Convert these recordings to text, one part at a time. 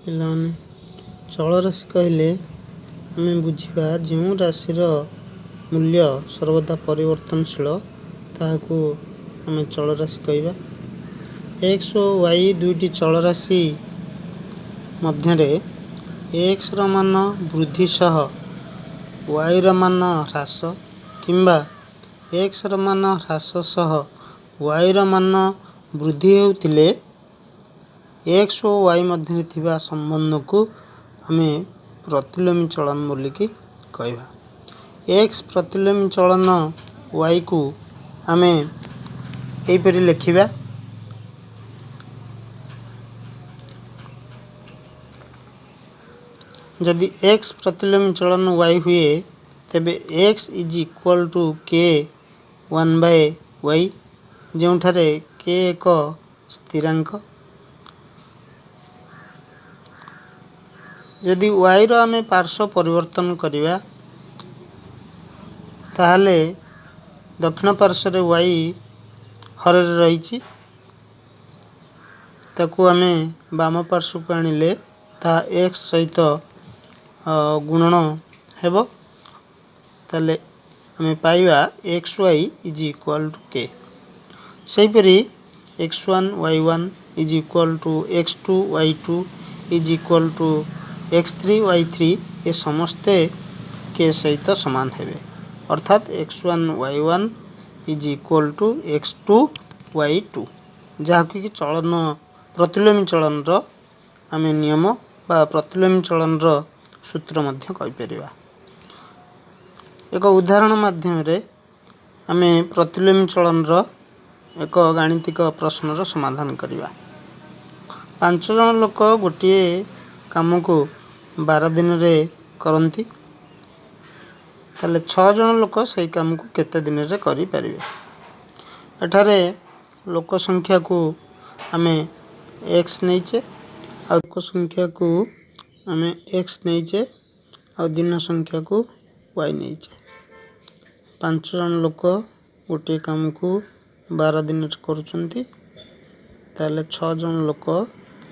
ପିଲାମାନେ, ଚଳରାଶି କହିଲେ ଆମେ ବୁଝିବା ଯେଉଁ ରାଶିର ମୂଲ୍ୟ ସର୍ବଦା ପରିବର୍ତ୍ତନଶୀଳ, ତାହାକୁ ଆମେ ଚଳରାଶି କହିବା। ଏକ୍ସ ଓ ୱାଇ ଦୁଇଟି ଚଳରାଶି ମଧ୍ୟରେ ଏକ୍ସର ମାନ ବୃଦ୍ଧି ସହ ୱାଇର ମାନ ହ୍ରାସ କିମ୍ବା ଏକ୍ସର ମାନ ହ୍ରାସ ସହ ୱାଇର ମାନ ବୃଦ୍ଧି ହେଉଥିଲେ, ଏକ୍ସ ଓ ୱାଇ ମଧ୍ୟରେ ଥିବା ସମ୍ବନ୍ଧକୁ ଆମେ ପ୍ରତିଲୋମୀ ଚଳନ ବୋଲିକି କହିବା। ଏକ୍ସ ପ୍ରତିଲୋମୀ ଚଳନ ୱାଇକୁ ଆମେ ଏହିପରି ଲେଖିବା। ଯଦି ଏକ୍ସ ପ୍ରତିଲୋମୀ ଚଳନ ୱାଇ ହୁଏ, ତେବେ X is equal to K one by Y, ଯେଉଁଠାରେ କେ ଏକ ସ୍ଥିରାଙ୍କ। ଯଦି ୱାଇର ଆମେ ପାର୍ଶ୍ୱ ପରିବର୍ତ୍ତନ କରିବା, ତାହେଲେ ଦକ୍ଷିଣ ପାର୍ଶ୍ୱରେ ୱାଇ ହରରେ ରହିଛି, ତାକୁ ଆମେ ବାମ ପାର୍ଶ୍ୱକୁ ଆଣିଲେ ତାହା ଏକ୍ସ ସହିତ ଗୁଣନ ହେବ। ତାହେଲେ ଆମେ ପାଇବା X Y is equal to K। ସେହିପରି X one Y one is equal to X two Y two is equal to X three Y three, ଏ ସମସ୍ତେ କେ ସହିତ ସମାନ ହେବେ। ଅର୍ଥାତ୍ X one Y one is equal to X two Y two, ଯାହାକୁ କି ଚଳନ ପ୍ରତିଲୋମୀ ଚଳନର ଆମେ ନିୟମ ବା ପ୍ରତିଲୋମୀ ଚଳନର ସୂତ୍ର ମଧ୍ୟ କହିପାରିବା। ଏକ ଉଦାହରଣ ମାଧ୍ୟମରେ ଆମେ ପ୍ରତିଲୋମୀ ଚଳନର ଏକ ଗାଣିତିକ ପ୍ରଶ୍ନର ସମାଧାନ କରିବା। ପାଞ୍ଚ ଜଣ ଲୋକ ଗୋଟିଏ କାମକୁ 12 ଦିନରେ କରନ୍ତି, ତାହେଲେ ଛଅ ଜଣ ଲୋକ ସେଇ କାମକୁ କେତେ ଦିନରେ କରିପାରିବେ? ଏଠାରେ ଲୋକ ସଂଖ୍ୟାକୁ ଆମେ ଏକ୍ସ ନେଇଛେ ଆଉ ଲୋକ ସଂଖ୍ୟାକୁ ଆମେ ଏକ୍ସ ନେଇଛେ ଆଉ ଦିନ ସଂଖ୍ୟାକୁ ୱାଇ ନେଇଛେ। ପାଞ୍ଚ ଜଣ ଲୋକ ଗୋଟିଏ କାମକୁ 12 ଦିନରେ କରୁଛନ୍ତି, ତାହେଲେ ଛଅ ଜଣ ଲୋକ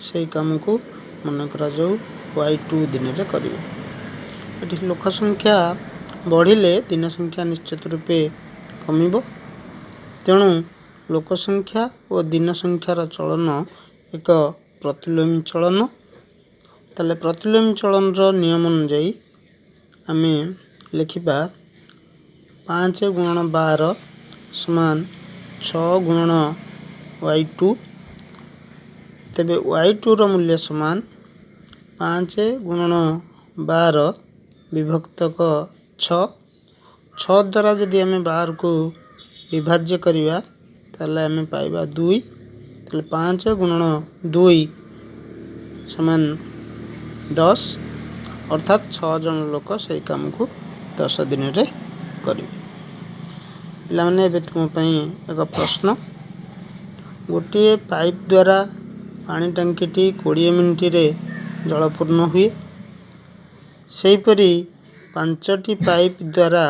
ସେଇ କାମକୁ ମନେ କରାଯାଉ ୱାଇ ଟୁ ଦିନରେ କରିବେ। ଏଠି ଲୋକ ସଂଖ୍ୟା ବଢ଼ିଲେ ଦିନ ସଂଖ୍ୟା ନିଶ୍ଚିତ ରୂପେ କମିବ। ତେଣୁ ଲୋକ ସଂଖ୍ୟା ଓ ଦିନ ସଂଖ୍ୟାର ଚଳନ ଏକ ପ୍ରତିଲୋମୀ ଚଳନ। ତାହେଲେ ପ୍ରତିଲୋମୀ ଚଳନର ନିୟମ ଅନୁଯାୟୀ ଆମେ ଲେଖିବା 5 ଗୁଣନ 12 ସମାନ 6 ଗୁଣନ ୱାଇ ଟୁ। ତେବେ ୱାଇ ଟୁର ମୂଲ୍ୟ ସମାନ 5 ଗୁଣନ 12 ବିଭକ୍ତକ 6। 6 ଦ୍ୱାରା ଯଦି ଆମେ 12କୁ ବିଭାଜ୍ୟ କରିବା, ତାହେଲେ ଆମେ ପାଇବା 2। ତାହେଲେ 5 ଗୁଣନ 2 ସମାନ 10, ଅର୍ଥାତ୍ ଛଅ ଜଣ ଲୋକ ସେଇ କାମକୁ 10 ଦିନରେ କରିବେ। ପିଲାମାନେ, ଏବେ ତୁମ ପାଇଁ ଏକ ପ୍ରଶ୍ନ। ଗୋଟିଏ ପାଇପ୍ ଦ୍ୱାରା ପାଣି ଟାଙ୍କିଟି 20 ମିନିଟରେ ଜଳପୂର୍ଣ୍ଣ ହୁଏ। ସେହିପରି ପାଞ୍ଚଟି ପାଇପ୍ ଦ୍ୱାରା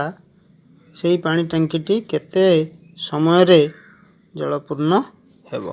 ସେହି ପାଣି ଟାଙ୍କିଟି କେତେ ସମୟରେ ଜଳପୂର୍ଣ୍ଣ ହେବ?